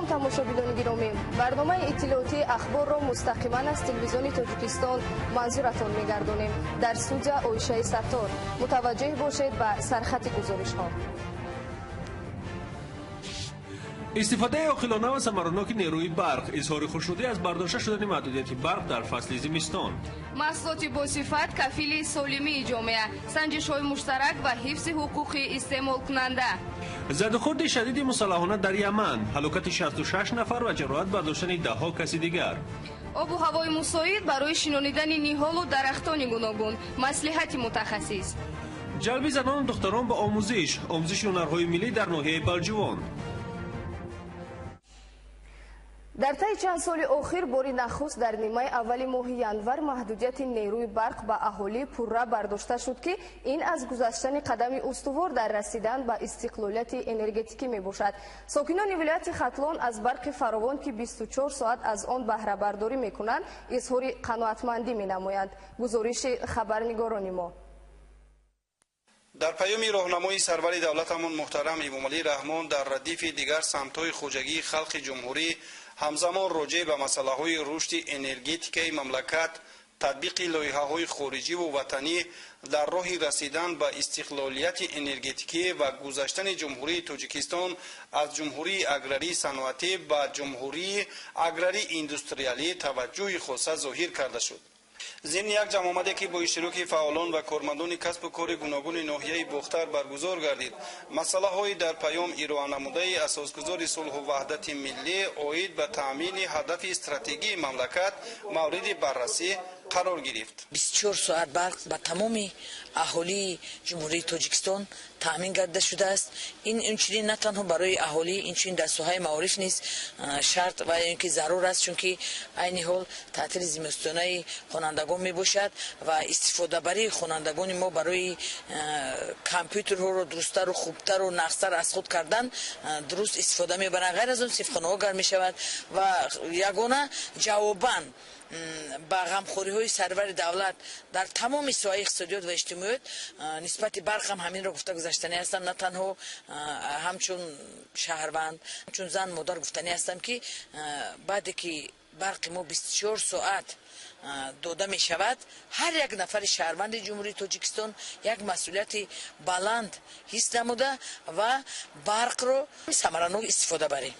Салом, тамошобинони гиромӣ. Барномаи иттилоотии Ахборро мустақиман аз Телевизиони Тоҷикистон манзуратон мегардонем. Дар студия Оишаи Саттор. Мутаваҷҷеҳ бошед ба сархати гузоришҳо. Истифодаи оқилона ва самараноки нерӯи барқ, изҳори хушнудӣ аз бардошта шудани маҳдудияти барқ дар фасли зимистон. Маҳсулоти босифат кафили солимии ҷомеа, санҷишҳои муштарак ва ҳифзи ҳуқуқи истеъмолкунанда. Задухӯрди шадиди мусаллаҳона дар Яман, ҳалокати 66 нафар ва ҷароҳат бардоштани даҳҳо каси дигар. Обу ҳавои мусоид барои шинонидани ниҳолу дарахтони гуногун, маслиҳати мутахассис. Ҷалби занону духтарон ба омӯзиш, омӯзиши ҳунарҳои миллӣ дар ноҳияи Балҷувон. Дар таи чанд соли охир бори нахуст дар нимаи аввали моҳи январ маҳдудияти нерӯи барқ ба аҳолӣ пурра бардошта шуд, ки ин аз гузаштани қадами устувор дар расидан ба истиқлолияти энергетикӣ мебошад. Сокинони вилояти Хатлон аз барқи фаровон, ки 24 соат аз он баҳрабардорӣ мекунанд, изҳори қаноатмандӣ менамоянд. Гузориши хабарнигорони мо. Дар паёми роҳнамои сарвари давлатамон муҳтарам Эмомалӣ Раҳмон дар радифи дигар самтҳои хоҷагии халқи ҷумҳурӣ ҳамзамон роҷеъ ба масъалаҳои рушди энергетикаи мамлакат, татбиқи лоиҳаҳои хориҷиву ватанӣ дар роҳи расидан ба истиқлолияти энергетикӣ ва гузаштани Ҷумҳурии Тоҷикистон аз ҷумҳурии аграрии саноатӣ ба ҷумҳурии аграрии индустриалӣ таваҷҷӯҳи хоса зоҳир карда шуд. Зимни як ҷамъомаде, ки бо иштироки фаъолон ва кормандони касбу кори гуногуни ноҳияи Бохтар баргузор гардид, масъалаҳои дар паём ироа намудаи асосгузори сулҳу ваҳдати миллӣ оид ба таъмини ҳадафи стратегии мамлакат мавриди баррасӣ қарор гирифт. 24 соат барқ ба тамоми аҳолии Ҷумҳурии Тоҷикистон таъмин карда шудааст. Ин инчунин на танҳо барои аҳолӣ, инчунин дар соҳаи маориф низ шарт ва ё ин ки зарур аст, чунки айни ҳол таътили зимистонаи хонандагон мебошад ва истифодабарии хонандагони мо барои компютерҳоро дурусттару хубтару нақстар аз худ кардан дуруст истифода мебаранд. Ғайр аз он, синфхонаҳо гарм мешавад ва ягона ҷавобан ба ғамхориҳои сарвари давлат дар тамоми соҳаи иқтисодиёт ва иҷтимоиёт нисбати барқ ҳам ҳаминро гуфта гузаштанӣ ҳастам. На танҳо ҳамчун шаҳрванд, ҳамчун зан, модар гуфтанӣ ҳастам, ки баъде ки барқи мо 24 соат дода мешавад, ҳар як нафари шаҳрванди Ҷумҳурии Тоҷикистон як масъулияти баланд ҳис намуда ва барқро самаранок истифода барем.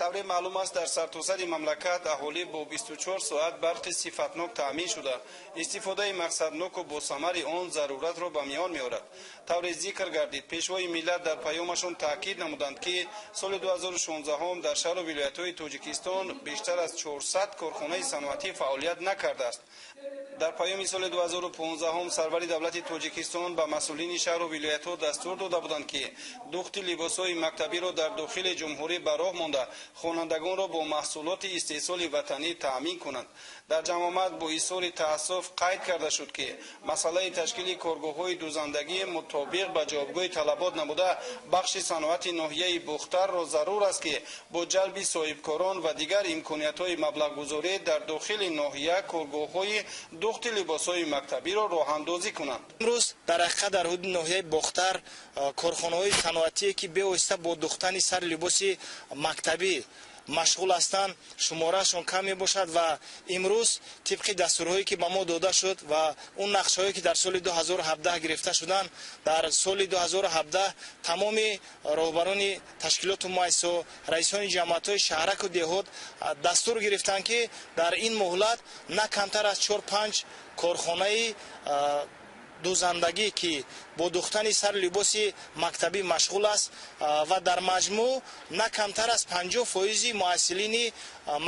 Тавре маълум аст, дар сартосари мамлакат аҳолӣ бо 24 соат барқи сифатнок таъмин шуда, истифодаи мақсадноку босамари он заруратро ба миён меорад. Тавре зикр гардид, Пешвои миллат дар паёмашон таъкид намуданд, ки соли 2016 дар шаҳру вилоятҳои Тоҷикистон бештар аз 400 корхонаи саноатӣ фаъолият накардааст. Дар паёми соли 2015 сарвари давлати Тоҷикистон ба масъулини шаҳру вилоятҳо дастур дода буданд, ки духти либосҳои мактабиро дар дохили ҷумҳурӣ ба роҳ монда, хонандагонро бо маҳсулоти истеҳсоли ватанӣ таъмин кунанд. Дар ҷамъомад бо изҳори таассуф қайд карда шуд, ки масъалаи ташкили коргоҳҳои дӯзандагӣ мутобиқ ба ҷавобгӯи талабот набуда, бахши саноати ноҳияи Бохтарро зарур аст, ки бо ҷалби соҳибкорон ва дигар имкониятҳои маблағгузорӣ дар дохили ноҳия коргоҳҳои духти либосҳои мактабиро роҳандозӣ кунанд. Имрӯз дар ҳақиқат дар ҳудуди ноҳияи Бохтар корхонаҳои саноатие, ки бевосита бо духтани сари либоси мактабӣ машғул ҳастанд, шумораашон кам мебошад. Ва имрӯз тибқи дастурҳое, ки ба мо дода шуд, ва он нақшаҳое, ки дар соли 2017 гирифта шуданд, дар соли 2017 тамоми роҳбарони ташкилоту муассисаҳо, раисони ҷамоатҳои шаҳраку деҳот дастур гирифтанд, ки дар ин муҳлат на камтар аз чор панҷ корхонаи дӯзандагӣ, ки бо духтани сари либоси мактабӣ машғул аст, ва дар маҷмӯъ на камтар аз 50 фоизи муҳассилини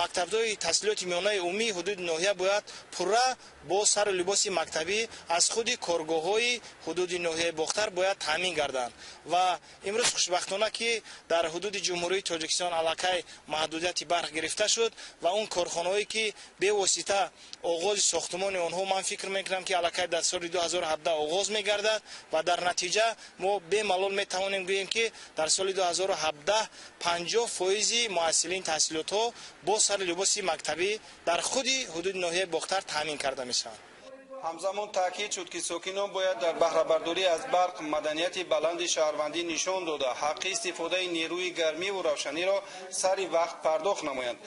мактабҳои таҳсилоти миёнаи умумии ҳудуди ноҳия бояд пурра бо сару либоси мактабӣ аз худи коргоҳҳои ҳудуди ноҳияи Бохтар бояд таъмин гарданд. Ва имрӯз хушбахтона, ки дар ҳудуди Ҷумҳурии Тоҷикистон аллакай маҳдудияти барқ гирифта шуд ва он корхонаҳое, ки бевосита оғози сохтумони онҳо, ман фикр мекунам, ки аллакай дар соли 2017 оғоз мегардад ва дар натиҷа мо бемалол метавонем гӯем, ки дар соли 2017 50 фоизи муҳассилини таҳсилотҳо бо сари либоси мактабӣ дар худи ҳудуди ноҳияи Бохтар таъмин карда мешаванд. Ҳамзамон таъкид шуд, ки сокинон бояд дар баҳрабардорӣ аз барқ маданияти баланди шаҳрвандӣ нишон дода, ҳаққи истифодаи нерӯи гармиву равшаниро сари вақт пардохт намоянд.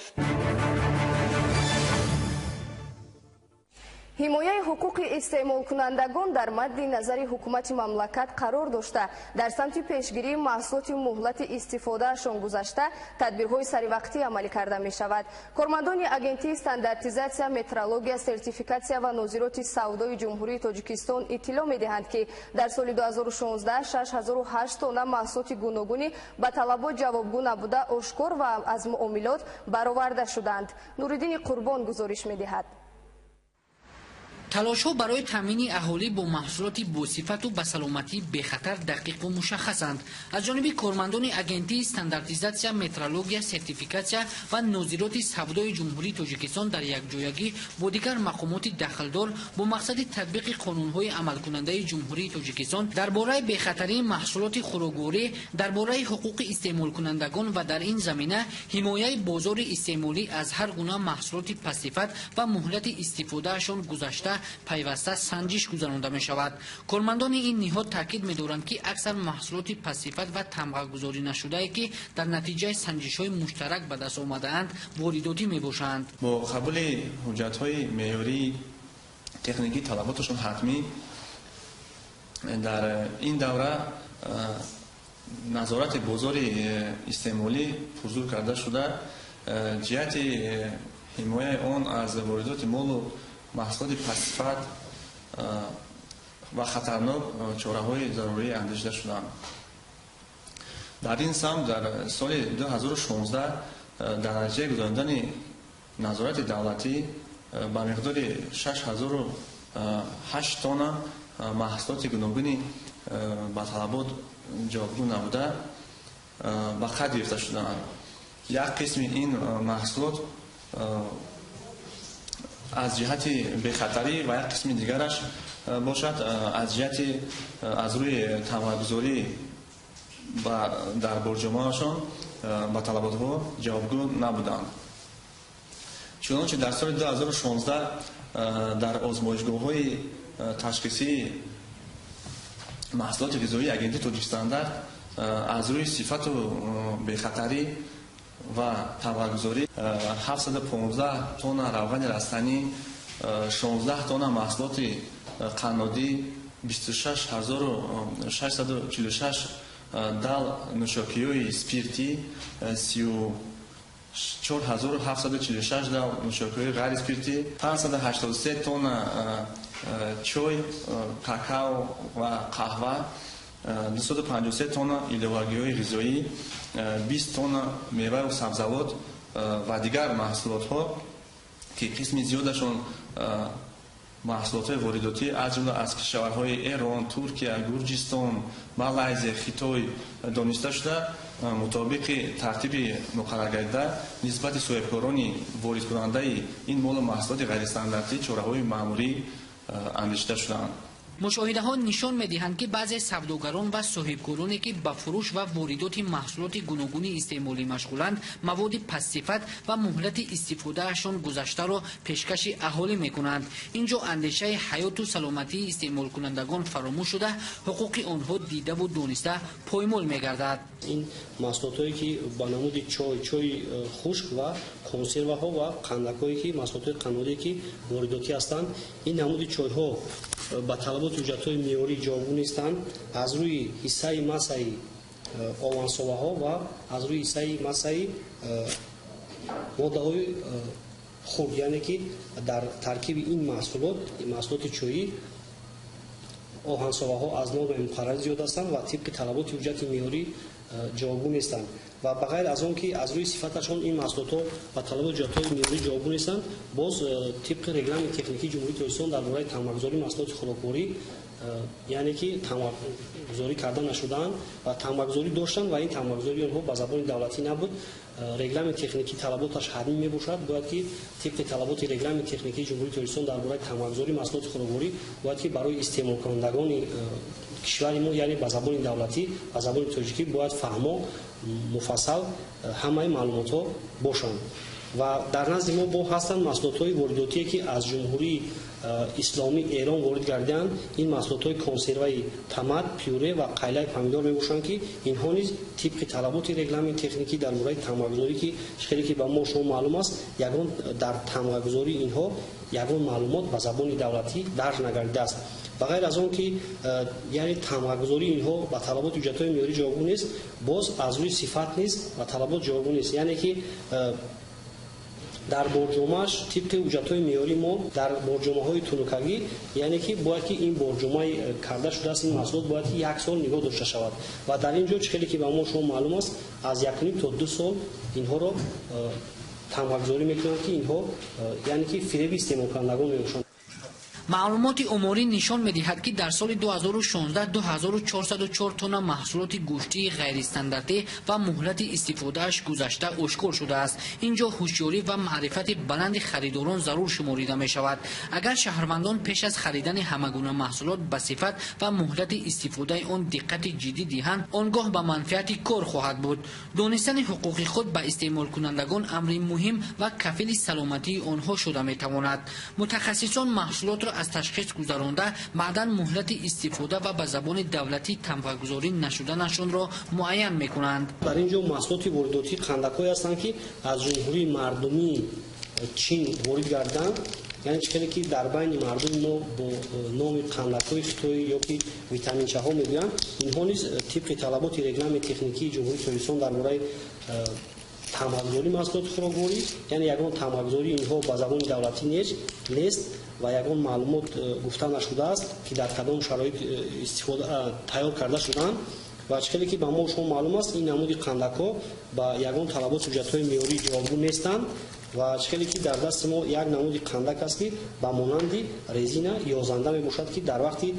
Ҳимояи ҳуқуқи истеъмолкунандагон дар мадди назари ҳукумати мамлакат қарор дошта, дар самти пешгирии маҳсулоти муҳлати истифодаашон гузашта тадбирҳои саривақтӣ амалӣ карда мешавад. Кормандони Агентии стандартизатсия, метрология, сертификатсия ва нозироти савдои Ҷумҳурии Тоҷикистон иттилоъ медиҳанд, ки дар соли 2016 6008 тонна маҳсулоти гуногунӣ ба талабот ҷавобгӯ набуда ошкор ва аз муомилот бароварда шуданд. Нуриддини Қурбон гузориш медиҳад. Талошҳо барои таъмини аҳолӣ бо маҳсулоти босифату ба саломатӣ бехатар дақиқу мушаххасанд. Аз ҷониби кормандони Агентии стандартизатсия, метрология, сертификатсия ва нозироти савдои Ҷумҳурии Тоҷикистон дар якҷоягӣ бо дигар мақомоти дахлдор бо мақсади татбиқи қонунҳои амалкунандаи Ҷумҳурии Тоҷикистон дар бораи бехатарии маҳсулоти хӯрокворӣ, дар бораи ҳуқуқи истеъмолкунандагон ва дар ин замина ҳимояи бозори истеъмолӣ аз ҳар гуна маҳсулоти пастсифат ва муҳлати истифодаашон гузашта пайваста санҷиш гузаронда мешавад. Кормандони ин ниҳод таъкид медоранд, ки аксар маҳсулоти пастсифат ва тамғагузорӣ нашудае, ки дар натиҷаи санҷишҳои муштарак ба даст омадаанд, воридотӣ мебошанд. Бо қабули ҳуҷҷатҳои меъёрии техникӣ талаботашон ҳатмӣ дар ин давра назорати бозори истеъмолӣ пурзур карда шуда, ҷиҳати ҳимояи он аз воридоти молу маҳсулоти пастсифат ва хатарнок чораҳои зарурӣ андешида шуданд. Дар ин самт дар соли 2016 дар натиҷаи гузарондани назорати давлатӣ ба миқдори 6008 тонна маҳсулоти гуногуни ба талабот ҷавобгӯ набуда ба қайд гирифта шуданд. Як қисми ин маҳсулот аз ҷиҳати бехатарӣ ва як қисми дигараш бошад аз ҷиҳати аз рӯи тамғагузорӣ дар борҷомаашон ба талаботҳо ҷавобгӯ набуданд. Чунончи дар соли 2016 дар озмоишгоҳҳои ташхисии маҳсулоти ғизоии Агентии Тоҷикстандарт аз рӯи сифату бехатарӣ ва тамғагузорӣ 715 тонна равғани растанӣ, 16 тонна маҳсулоти қаннодӣ, 26646 дал нӯшокиҳои спиртӣ, 34746 дал нӯшокиҳои ғайриспиртӣ, 583 тонна чой, какао ва қаҳва, 253 тонна иловагиҳои ғизоӣ, 20 тонна меваю сабзавот ва дигар маҳсулотҳо, ки қисми зиёдашон маҳсулотҳои воридотӣ аз ҷумла аз кишварҳои Эрон, Туркия, Гурҷистон, Малайзия, Хитой дониста шуда, мутобиқи тартиби муқарраргардида нисбати соҳибкорони воридкунандаи ин молу маҳсулоти ғайристандартӣ чораҳои маъмурӣ андешида шудаанд. Мушоҳидаҳо нишон медиҳанд, ки баъзе савдогарон ва соҳибкороне, ки ба фурӯш ва воридоти маҳсулоти гуногуни истеъмолӣ машғуланд, маводи пастсифат ва муҳлати истифодаашон гузаштаро пешкаши аҳолӣ мекунанд. Ин ҷо андешаи ҳаёту саломатии истеъмолкунандагон фаромӯш шуда, ҳуқуқи онҳо дидаву дониста поймол мегардад. Ин маҳсулотҳое, ки ба намуди чой, чойи хушк ва консерваҳо ва қандакҳое, ки маҳсулотҳои қаннодие, ки воридотӣ ҳастанд, ин намуди чойҳо ба талаботи ҳуҷҷатҳои меъёрӣ ҷавобгӯ нестанд. Аз рӯи ҳиссаи массаи овансоваҳо ва аз рӯи ҳиссаи массаи моддаҳои хурд, яъне ки дар таркиби ин маҳсулот, маҳсулоти чоӣ оҳансоваҳо аз нормаи муқаррарӣ зиёд ҳастанд ва тибқи талаботи ҳуҷҷати меъёрӣ ҷавобгӯ нестанд. Ва ба ғайр аз он ки аз рӯи сифаташон ин маҳсулотҳо ба талаботи ҳуҷҷатҳои меъёрӣ ҷавобгӯ нестанд, боз тибқи регламенти техникии Ҷумҳурии Тоҷикистон дар бораи тамғагузории маҳсулоти хӯрокворӣ, яъне ки тамғагузорӣ карда нашудаанд ва тамғагузорӣ доштанд ва ин тамғагузории онҳо ба забони давлатӣ набуд. Регламенти техникӣ талаботаш ҳатмӣ мебошад. Бояд ки тибқи талаботи регламенти техникии Ҷумҳурии Тоҷикистон дар бораи тамғагузории маҳсулоти хӯрокворӣ бояд ки барои истеъмолкунандагони кишвари мо, яъне ба забони давлатӣ, ба забони тоҷикӣ бояд фаҳмо, муфассал ҳамаи маълумотҳо бошанд. Ва дар назди мо бо ҳастанд маҳсулотҳои воридотие, ки аз Ҷумҳурии Исломии Эрон ворид гардидаанд. Ин маҳсулотҳои консерваи томат, пюре ва қайлаи помидор мебошанд, ки инҳо низ тибқи талаботи регламент техникӣ дар бораи тамғагузорӣ, ки хеле ки ба мо шумо маълум аст, ягон дар тамғагузории инҳо ягон маълумот ба забони давлатӣ дарҷ нагардидааст. Ба ғайр аз он ки яъне тамғагузории инҳо ба талаботи ҳуҷҷатҳои меъёрӣ ҷавобгӯ нест, боз аз рӯи сифат низ ба талабот ҷавобгӯ нест. Яъне ки дар борҷомааш тибқи ҳуҷҷатҳои меъёрии мо дар борҷомаҳои тунукагӣ, яъне ки бояд ки ин борҷомаи карда шудааст, ин маҳсулот бояд ки 1 сол нигоҳ дошта шавад. Ва дар ин ҷо чӣ хеле ки ба мо шумо маълум аст, аз 1,5 то 2 сол инҳоро тамғагузорӣ мекунанд, ки инҳо яъне ки фиреби истеъмолкунандагон мебошанд. Маълумоти оморӣ нишон медиҳад, ки дар соли 2016 2404 тонна маҳсулоти гӯштии ғайристандартӣ ва муҳлати истифодааш гузашта ошкор шудааст. Ин ҷо ҳушёрӣ ва маърифати баланди харидорон зарур шуморида мешавад. Агар шаҳрвандон пеш аз харидани ҳама гуна маҳсулот ба сифат ва муҳлати истифодаи он диққати ҷиддӣ диҳанд, он гоҳ ба манфиати кор хоҳад буд. Донистани ҳуқуқи худ ба истеъмолкунандагон амри муҳим ва кафили саломатии онҳо шуда метавонад. Мутахассисон маҳсулотро аз ташхис гузаронда, баъдан муҳлати истифода ва ба забони давлатӣ тамғагузорӣ нашуданашонро муайян мекунанд. Дар ин ҷо маҳсулоти воридотии қандакҳое ҳастанд, ки аз Ҷумҳурии Мардумии Чин ворид гарданд. Яъне чӣ хеле ки дар байни мардуми мо бо номи қандакҳои хитоӣ ё ки витаминчаҳо мегӯянд, инҳо низ тибқи талаботи регламенти техникии Ҷумҳурии Тоҷикистон дар бораи тамғагузории маҳсулоти хӯрокворӣ, яъне ягон тамғагузории инҳо ба забони давлатӣ нест ва ягон маълумот гуфта нашудааст, ки дар кадом шароит истифода тайёр карда шудаанд. Ва чӣ хеле ки ба мо шумо маълум аст, ин намуди қандакҳо ба ягон талаботи ҳуҷҷатҳои меъёрӣ ҷавобгӯ нестанд. Ва чӣ хеле ки дар дасти мо як намуди қандак аст, ки ба монанди резина ёзанда мебошад, ки дар вақти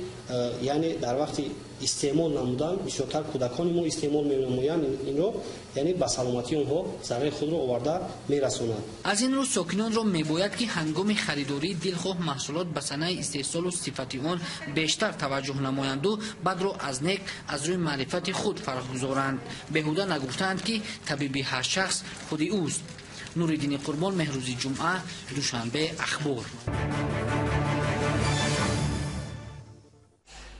яъне дар вақти истеъмол намудан бисёртар кӯдакони мо истеъмол менамоянд инро, яъне ба саломатии онҳо зарари худро оварда мерасонад. Аз ин рӯ сокинонро мебояд, ки ҳангоми харидории дилхоҳ маҳсулот ба санаи истеҳсолу сифати он бештар таваҷҷӯҳ намоянду бадро аз нек аз рӯи маърифати худ фарқ гузоранд. Беҳуда нагуфтаанд, ки табиби ҳар шахс худи ӯст. Нуриддини Қурбон, Меҳрӯзи Ҷумъа, Душанбе, Ахбор.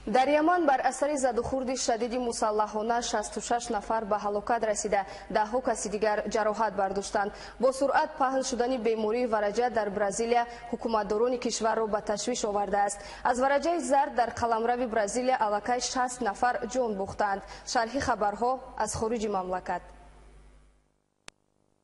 Дар Яман бар асари задухӯрди шадиди мусаллаҳона 66 нафар ба ҳалокат расида, даҳҳо каси дигар ҷароҳат бардоштанд. Бо суръат паҳн шудани бемории вараҷа дар Бразилия ҳукуматдорони кишварро ба ташвиш овардааст. Аз вараҷаи зард дар қаламрави Бразилия аллакай 60 нафар ҷон бохтаанд. Шарҳи хабарҳо аз хориҷи мамлакат.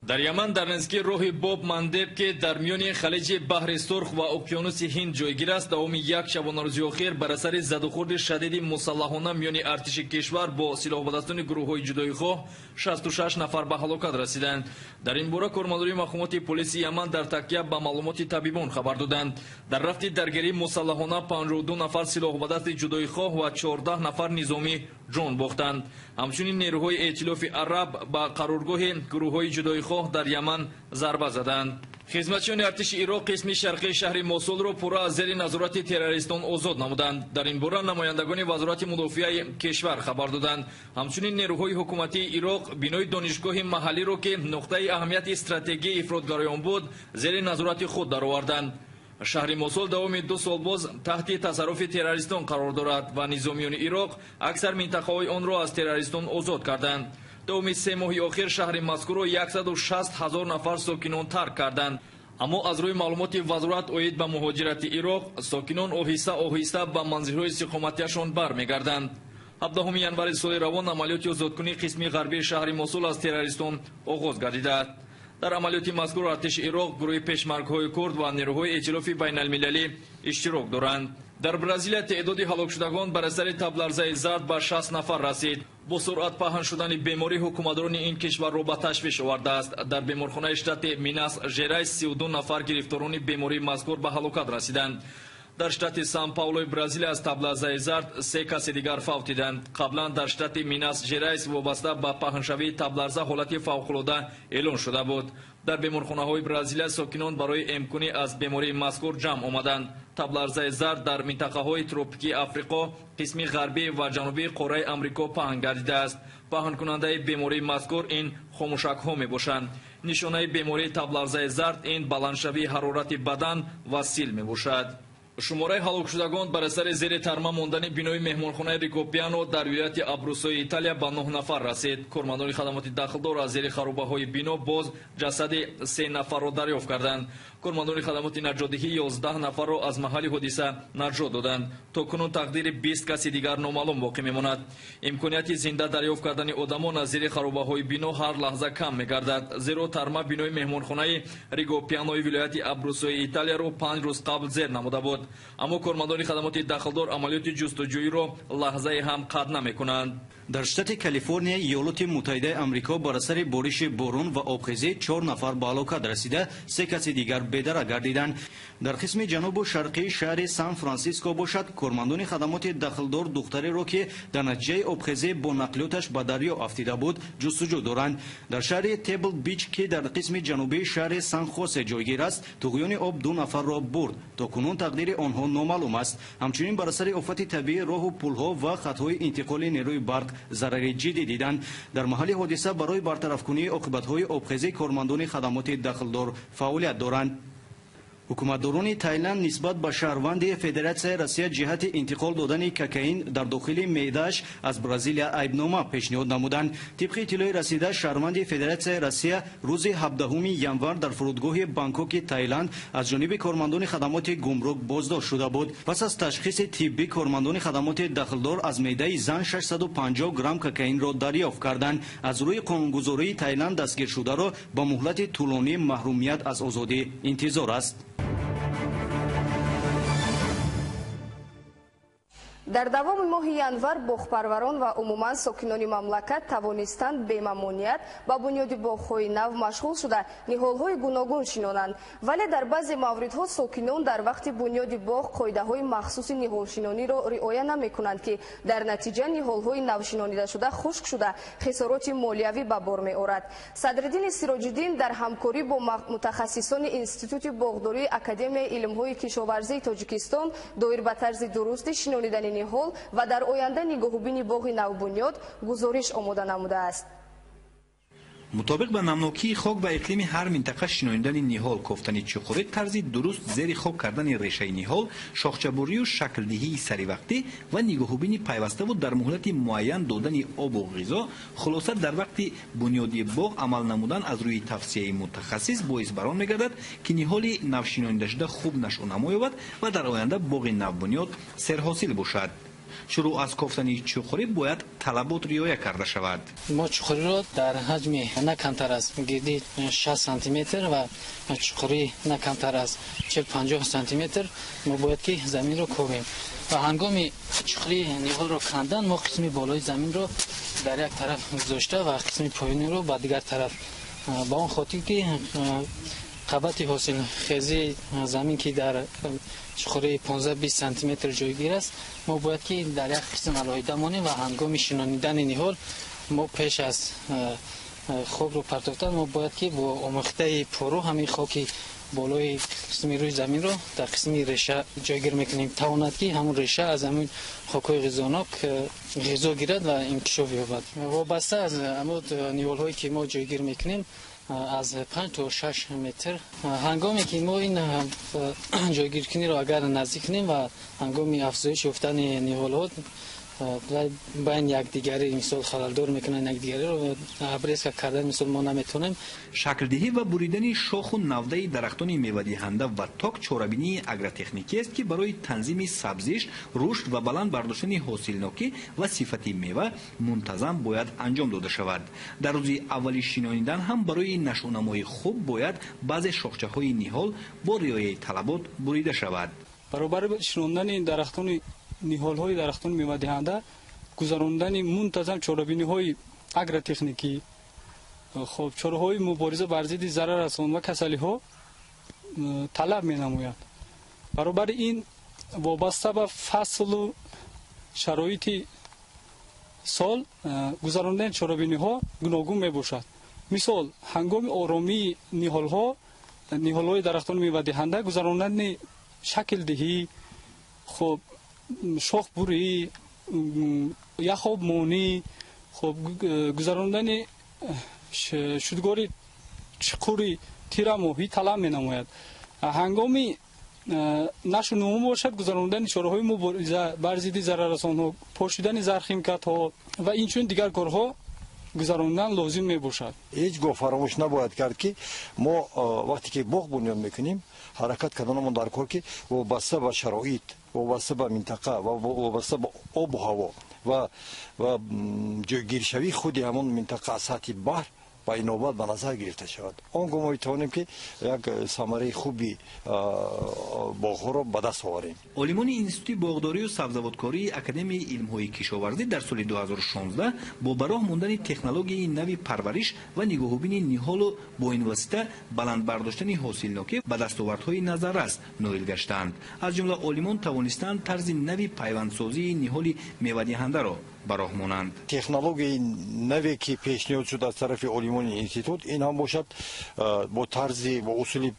Дар Яман дар наздикии роҳи Боб Мандеб, ки дар миёни халиҷи баҳри Сурх ва уқёнуси Ҳинд ҷойгир аст, давоми як шабонарӯзи охир бар асари задухӯрди шадиди мусаллаҳона миёни артиши кишвар бо силоҳбадастони гурӯҳҳои ҷудоихоҳ 66 нафар ба ҳалокат расиданд. Дар ин бора кормандони мақомоти полиси Яман дар такя ба маълумоти табибон хабар доданд. Дар рафти даргирии мусаллаҳона 52 нафар силоҳбадасти ҷудоихоҳ ва 14 нафар низомӣ ҷон бохтанд. Ҳамчунин нерӯҳои эътилофи араб ба қароргоҳи гурӯҳҳои ҷудоихоҳ дар Яман зарба заданд. Хизматчиёни артиши Ироқ қисми шарқии шаҳри Мосулро пурра аз зери назорати террористон озод намуданд. Дар ин бора намояндагони вазорати мудофиаи кишвар хабар доданд. Ҳамчунин нерӯҳои ҳукуматии Ироқ бинои донишгоҳи маҳаллиро, ки нуқтаи аҳамияти стратегии ифротгароён буд, зери назорати худ дароварданд. Шаҳри Мосул давоми 2 сол боз таҳти тасарруфи террористон қарор дорад ва низомиёни Ироқ аксар минтақаҳои онро аз террористон озод карданд. Давоми 3 моҳи охир шаҳри мазкурро 160 ҳазор нафар сокинон тарк карданд. Аммо аз рӯи маълумоти вазорат оид ба муҳоҷирати Ироқ, сокинон оҳиста оҳиста ба манзилҳои истиқоматиашон бармегарданд. 17 январи соли равон амалиёти озодкунии қисми ғарбии шаҳри Мосул аз террористон оғоз гардидааст. Дар амалиёти мазкур артиши Ироқ, гурӯҳи пешмаргҳои курд ва нерӯҳои эътилофи байналмилалӣ иштирок доранд. Дар Бразилия теъдоди ҳалокшудагон бар асари табларзаи зард ба 60 нафар расид. Бо суръат паҳн шудани беморӣ ҳукуматдорони ин кишварро ба ташвиш овардааст. Дар беморхонаи штати Минас Жерайс 32 нафар гирифторони бемории мазкур ба ҳалокат расиданд. Дар штати Сан Паулои Бразилия аз табларзаи зард 3 каси дигар фавтиданд. Қаблан дар штати Минас Жерайс вобаста ба паҳншавии табларза ҳолати фавқулода эълон шуда буд. Дар беморхонаҳои Бразилия сокинон барои эмкунӣ аз бемории мазкур ҷамъ омаданд. Табларзаи зард дар минтақаҳои тропикии Африқо, қисми ғарбӣ ва ҷанубии қораи Амрико паҳн гардидааст. Паҳнкунандаи бемории мазкур ин хомӯшакҳо мебошанд. Нишонаи бемории табларзаи зард ин баландшавии ҳарорати бадан ва сил мебошад. Шумораи ҳалокшудагон бар асари зери тарма мондани бинои меҳмонхонаи Рикопиано дар вилояти Абрусои Италия ба 9 нафар расид. Кормандони хадамоти дахлдор аз зери харобаҳои бино боз ҷасади 3 нафарро дарёфт карданд. Кормандони хадамоти наҷотдиҳӣ 11 нафарро аз маҳалли ҳодиса наҷот доданд. То кунун тақдири 20 каси дигар номаълум боқӣ мемонад. Имконияти зинда дарёфт кардани одамон аз зери харобаҳои бино ҳар лаҳза кам мегардад, зеро тарма бинои меҳмонхонаи Ригопианои вилояти Абрусои Италияро 5 рӯз қабл зер намуда буд. Аммо кормандони хадамоти дахлдор амалиёти ҷустуҷӯиро лаҳзае ҳам қатъ намекунанд. Дар штати Калифорния Иёлоти Муттаҳидаи Амрико бар асари бориши борон ва обхезӣ 4 нафар ба ҳалокат расида, 3 каси дигар бедарак гардиданд. Дар қисми ҷанубу шарқии шаҳри Сан Франсиско бошад, кормандони хадамоти дахлдор духтареро, ки дар натиҷаи обхезӣ бо нақлиёташ ба дарё афтида буд, ҷустуҷӯ доранд. Дар шаҳри Тебл Бич, ки дар қисми ҷанубии шаҳри Сан Хосе ҷойгир аст, туғёни об 2 нафарро бурд. То кунун тақдири онҳо номаълум аст. Ҳамчунин бар асари офати табиӣ роҳу пулҳо ва хатҳои интиқоли нерӯи барқ зарари ҷиддӣ диданд. Дар маҳалли ҳодиса барои бартарафкунии оқибатҳои обхезӣ кормандони хадамоти дахлдор фаъолият доранд. Ҳукуматдорони Тайланд нисбат ба шаҳрванди Федератсияи Россия ҷиҳати интиқол додани кокаин дар дохили меъдааш аз Бразилия айбнома пешниҳод намуданд. Тибқи иттилои расида, шаҳрванди Федератсияи Россия рӯзи 17 январ дар фурудгоҳи Бангкоки Тайланд аз ҷониби кормандони хадамоти гумрук боздошт шуда буд. Пас аз ташхиси тиббӣ кормандони хадамоти дахлдор аз меъдаи зан 650 грамм кокаинро дарёфт карданд. Аз рӯи қонунгузории Тайланд дастгиршударо ба муҳлати тӯлонии маҳрумият аз озодӣ интизор аст. Дар давоми моҳи январ боғпарварон ва умуман сокинони мамлакат тавонистанд бемамоният ба бунёди боғҳои нав машғул шуда ниҳолҳои гуногун шинонанд. Вале дар баъзе мавридҳо сокинон дар вақти бунёди боғ қоидаҳои махсуси ниҳолшинониро риоя намекунанд, ки дар натиҷа ниҳолҳои навшинонидашуда хушк шуда хисороти молиявӣ ба бор меорад. Садриддини Сироҷиддин дар ҳамкорӣ бо мутахассисони Институти боғдории Академияи илмҳои кишоварзии Тоҷикистон доир ба тарзи дурусти шинонидани ниҳол ва дар оянда нигоҳубини боғи навбунёд гузориш омода намудааст. Мутобиқ ба намнокии хок ва иқлими ҳар минтақа шинонидани ниҳол, кофтани чуқурӣ, тарзи дуруст зери хок кардани решаи ниҳол, шохчабурию шаклдиҳии саривақтӣ ва нигоҳубини пайваставу дар муҳлати муайян додани обу ғизо, хулоса дар вақти бунёди боғ амал намудан аз рӯи тавсияи мутахассис боис бар он мегардад, ки ниҳоли навшинонидашуда хуб нашъунамо ёбад ва дар оянда боғи навбунёд серҳосил бошад. Шурӯъ аз кофтани чуқурӣ бояд талабот риоя карда шавад. Мо чуқуриро дар ҳаҷми на камтар аз гирди 60 сантиметр ва чуқурӣ на камтар аз 40-50 сантиметр мо бояд ки заминро ковем ва ҳангоми чуқурии ниҳолро кандан мо қисми болои заминро дар як тараф гузошта ва қисми поёниро ба дигар тараф, ба он хотир ки қабати ҳосилхезии замин ки дар чуқурии 15-20 сантиметр ҷойгир аст, мо бояд ки дар як қисм алоҳида монем ва ҳангоми шинонидани ниҳол мо пеш аз хокро партофтан мо бояд ки бо омехтаи пору ҳамин хоки болои қисми рӯи заминро дар қисми реша ҷойгир мекунем, тавонад ки ҳамун реша аз ҳамин хокҳои ғизонок ғизо гирад ва инкишоф ёбад. Вобаста аз ҳамон ниҳолҳое ки мо ҷойгир мекунем аз 5 то 6 метр, ҳангоме ки мо ин ҷойгиркуниро агар наздик кунем ва ҳангоми афзоиш ёфтани ниҳолҳо байн якдигари мисол халалдор мекунанд якдигариро обрезка кардан мисол мо наметавонем. Шаклдиҳӣ ва буридани шоху навдаи дарахтони мевадиҳанда ва ток чорабинии агротехникӣ аст, ки барои танзими сабзиш, рушд ва баланд бардоштани ҳосилнокӣ ва сифати мева мунтазам бояд анҷом дода шавад. Дар рӯзи аввали шинонидан ҳам барои нашъунамои хуб бояд баъзе шохчаҳои ниҳол бо риояи талабот бурида шавад. Баробари шинондани дарахтони ниҳолҳои дарахтони мевадиҳанда гузарондани мунтазам чорабиниҳои агротехникӣ, хоб чораҳои мубориза бар зидди зараррасон ва касалиҳо талаб менамояд. Баробари ин вобаста ба фаслу шароити сол гузарондани чорабиниҳо гуногун мебошад. Мисол, ҳангоми оромии ниҳолҳои дарахтони мевадиҳанда гузарондани шаклдиҳӣ, хоб шохбурӣ, яхобмонӣ, Хуб, гузарондани шудгори чуқури тирамоҳӣ талаб менамояд. Ҳангоми нашу нумӯ бошад, гузарондани чораҳои мубориза бар зидди зараррасонҳо, пошидани зархимкатҳо ва инчунин дигар корҳо гузарондан лозим мебошад. Ҳеҷ гоҳ фаромӯш набояд кард, ки мо вақте ки боғ бунёд мекунем, ҳаракат карданамон дар кор, ки вобаста ба шароит, вобаста ба минтақа ва вобаста ба обу ҳаво ва ҷойгиршавии худи ҳамон минтақа аз сатҳи баҳр ба инобат ба назар гирифта шавад. Он гоҳ мо метавонем, ки як самараи хуби боғҳоро ба даст оварем. Олимони Институти боғдорию сабзавоткории Академияи илмҳои кишоварзӣ дар соли 2016 бо ба роҳ мондани технологияи нави парвариш ва нигоҳубини ниҳолу бо ин восита баланд бардоштани ҳосилнокӣ ба дастовардҳои назаррас ноил гаштаанд. Аз ҷумла олимон тавонистанд тарзи нави пайвандсозии ниҳоли мевадиҳандаро ба роҳ монанд. Технологияи наве, ки пешниҳод шуд аз тарафи олимони институт, ин ҳам бошад бо тарзи, бо усули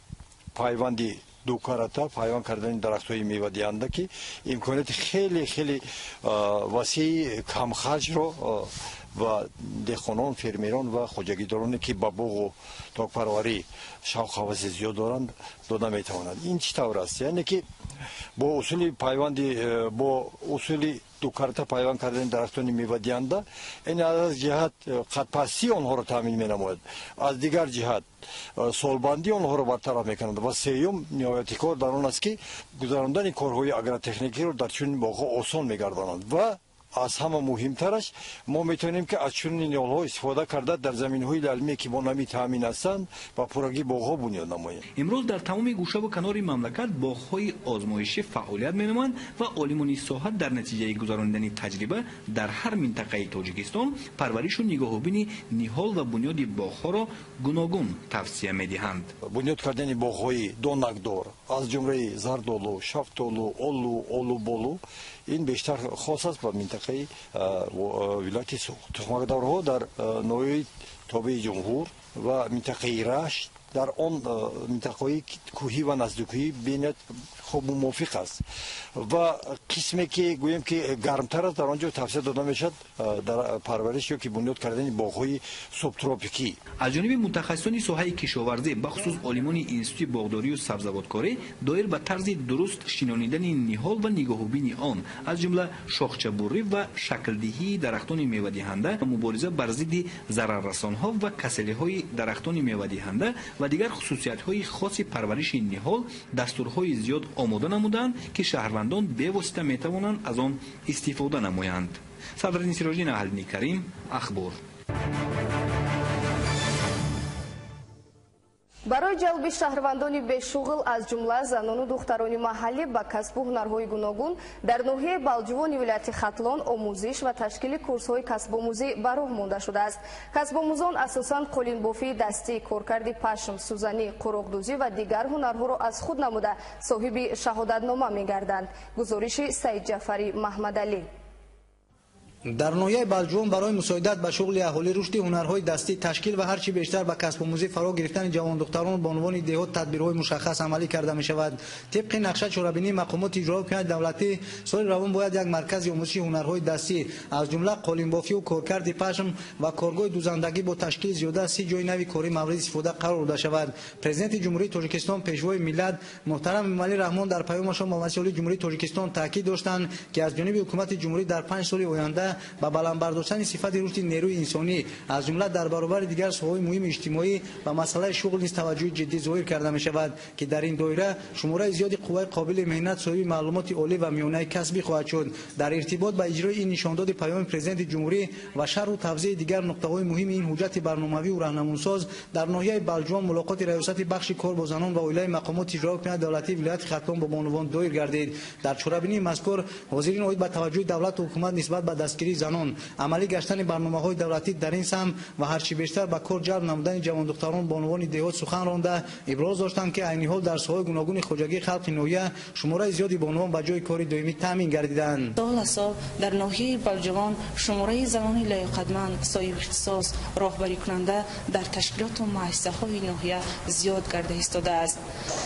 пайванди дукарата пайванд кардани дарахтҳои мевадиҳанда, ки имконияти хеле хеле васеи камхарҷро ба деҳқонон, фермерон ва хоҷагидороне, ки ба боғу токпарварӣ шавқу ҳаваси зиёд доранд, дода метавонад. Ин чӣ тавр аст? Яъне ки бо усули пайванди, бо усули дукарата пайванд кардани дарахтони мевадиҳанда, ин аз ҷиҳат қадпастии онҳоро таъмин менамояд, аз дигар ҷиҳат солбандии онҳоро бартараф мекунад ва сеюм, ниҳояти кор дар он аст, ки гузарондани корҳои агротехникиро дар чунин боғҳо осон мегардонад ва аз ҳама муҳимтараш, мо метавонем, ки аз чунин ниҳолҳо истифода карда, дар заминҳои лалмие, ки бо намӣ таъмин ҳастанд, ба пуррагӣ боғҳо бунёд намоем. Имрӯз дар тамоми гӯшаву канори мамлакат боғҳои озмоишӣ фаъолият менамоянд ва олимони соҳа дар натиҷаи гузаронидани таҷриба дар ҳар минтақаи Тоҷикистон парваришу нигоҳубини ниҳол ва бунёди боғҳоро гуногун тавсия медиҳанд. Бунёд кардани боғҳои донакдор, аз ҷумлаи зардолу, шафтолу, олу, олуболу, ин бештар хос аст ба минтақаи вилояти Суғд. Тухмакдорҳо дар ноҳияи тобеи ҷумҳур ва минтақаи Рашт, дар он минтақаҳои кӯҳӣ ва наздикӯҳӣ бениҳоят хуб мувофиқ аст ва қисме, ки гӯем, ки гармтар аст, дар он ҷо тавсия дода мешавад дар парвариш ё ки бунёд кардани боғҳои субтропикӣ. Аз ҷониби мутахассисони соҳаи кишоварзӣ, бахусус олимони Институти боғдорию сабзавоткорӣ, доир ба тарзи дуруст шинонидани ниҳол ва нигоҳубини он, аз ҷумла шохчабуррӣ ва шаклдиҳии дарахтони мевадиҳанда ва мубориза бар зидди зараррасонҳо ва касалиҳои дарахтони мевадиҳанда ва дигар хусусиятҳои хоси парвариши ниҳол дастурҳои зиёд омода намуданд, ки шаҳрвандон бевосита метавонанд аз он истифода намоянд. Садриддин Сироҷиддин, Аҳлиддини Карим, Ахбор. Барои ҷалби шаҳрвандони бешуғл, аз ҷумла занону духтарони маҳаллӣ, ба касбу ҳунарҳои гуногун дар ноҳияи Балҷувони вилояти Хатлон омӯзиш ва ташкили курсҳои касбомӯзӣ ба роҳ монда шудааст. Касбомӯзон асосан қолинбофии дастӣ, коркарди пашм, сӯзанӣ, қуроқдӯзӣ ва дигар ҳунарҳоро аз худ намуда, соҳиби шаҳодатнома мегарданд. Гузориши Саидҷафари Маҳмадалӣ. Дар ноҳияи Балҷувон барои мусоидат ба шуғли аҳолӣ, рушди ҳунарҳои дастӣ, ташкил ва ҳарчи бештар ба касбомӯзӣ фаро гирифтани ҷавондухтарон бонувони деҳот тадбирҳои мушаххас амалӣ карда мешавад. Тибқи нақша чорабинии мақомоти иҷроии ҳукумати давлатӣ, соли равон бояд як маркази омӯзиши ҳунарҳои дастӣ, аз ҷумла қолинбофию коркарди пашм ва коргоҳи дӯзандагӣ бо ташкили зиёда аз 30 ҷои нави корӣ мавриди истифода қарор дода шавад. Президенти Ҷумҳурии Тоҷикистон, Пешвои миллат муҳтарам Эмомалӣ Раҳмон дар паёмашон ба Маҷлиси Олии Ҷумҳурии Тоҷикистон таъкид доштанд, ки аз ҷониби ҳукумати ҷумҳурӣ дар 5 соли оянда ба баланд бардоштани сифати рушди нерӯи инсонӣ, аз ҷумла дар баробари дигар соҳаҳои муҳими иҷтимоӣ, ба масъалаи шуғл низ таваҷҷӯҳи ҷиддӣ зоҳир карда мешавад, ки дар ин доира шумораи зиёди қувваи қобили меҳнат соҳиби маълумоти олӣ ва миёнаи касбӣ хоҳад шуд. Дар иртибот ба иҷрои ин нишондоди паёми президенти ҷумҳурӣ ва шарҳу тавзеҳи дигар нуқтаҳои муҳими ин ҳуҷҷати барномавию раҳнамунсоз, дар ноҳияи Балҷувон мулоқоти раёсати бахши кор бо занон ва оилаи мақомоти иҷроии ҳукумати давлатии вилояти Хатлон бо бонувон доир гардид. Дар чорабинии мазкур ҳозирин оид ба таваҷҷӯҳи давлату ҳукумат нисбат ба дастгирии занон, амалӣ гаштани барномаҳои давлатӣ дар ин самт ва ҳарчи бештар ба кор ҷалб намудани ҷавондухтарон бонувони деҳот сухан ронда, иброз доштанд, ки айни ҳол дар соҳаҳои гуногуни хоҷагии халқи ноҳия шумораи зиёди бонувон ба ҷои кори доимӣ таъмин гардиданд. Сол аз сол дар ноҳияи Балҷувон шумораи занони лаёқатманд, соҳиби ихтисос, роҳбарикунанда дар ташкилоту муассисаҳои ноҳия зиёд гарда истодааст.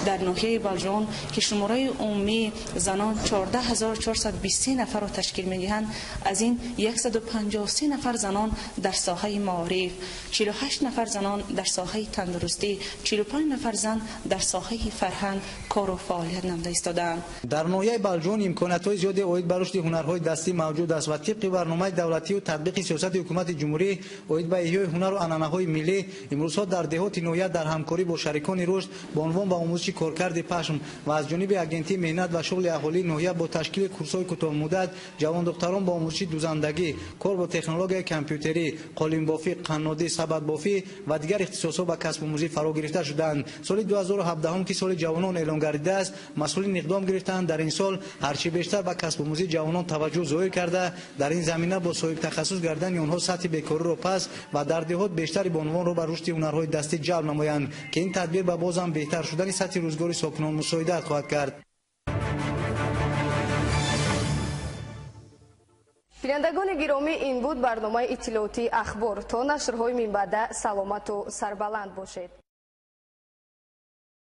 Дар ноҳияи Балҷувон, ки шумораи умумии занон 14423 нафарро ташкил медиҳанд, аз ин 153 нафар занон дар соҳаи маориф, 48 нафар занон дар соҳаи тандурустӣ, 45 нафар зан дар соҳаи фарҳанг кору фаъолият намуда истодаанд. Дар ноҳияи Балҷувон имкониятҳои зиёде оид ба рушди ҳунарҳои дастӣ мавҷуд аст ва тибқи барномаи давлатию татбиқи сиёсати ҳукумати ҷумҳурӣ оид ба эҳёи ҳунару анъанаҳои миллӣ имрӯзҳо дар деҳоти ноҳия дар ҳамкорӣ бо шарикони рушд бонувон ба омӯзиши коркарди пашм ва аз ҷониби агентии меҳнат ва шуғли аҳолии ноҳия бо ташкили курсҳои кӯтоҳмуддат ҷавондухтарон ба омӯзиши дузандагӣ, кор бо технологияи компютерӣ, қолинбофӣ, қаннодӣ, сабадбофӣ ва дигар ихтисосҳо ба касбомӯзӣ фаро гирифта шуданд. Соли 2017 ки соли ҷавонон эълон гардидааст, масъулин иқдом гирифтанд дар ин сол ҳарчи бештар ба касбомӯзии ҷавонон таваҷҷӯҳ зоҳир карда, дар ин замина бо соҳибтахассус гардани онҳо сатҳи бекориро паст ва дар деҳот бештари бонувонро ба рушди ҳунарҳои дастӣ ҷалб намоянд, ки ин тадбир ба бозам беҳтар шудани сатҳи рӯзгори сокинон мусоидат хоҳад кард. Бинандагони гиромӣ, ин буд барномаи иттилоотии Ахбор. То нашрҳои минбаъда саломату сарбаланд бошед.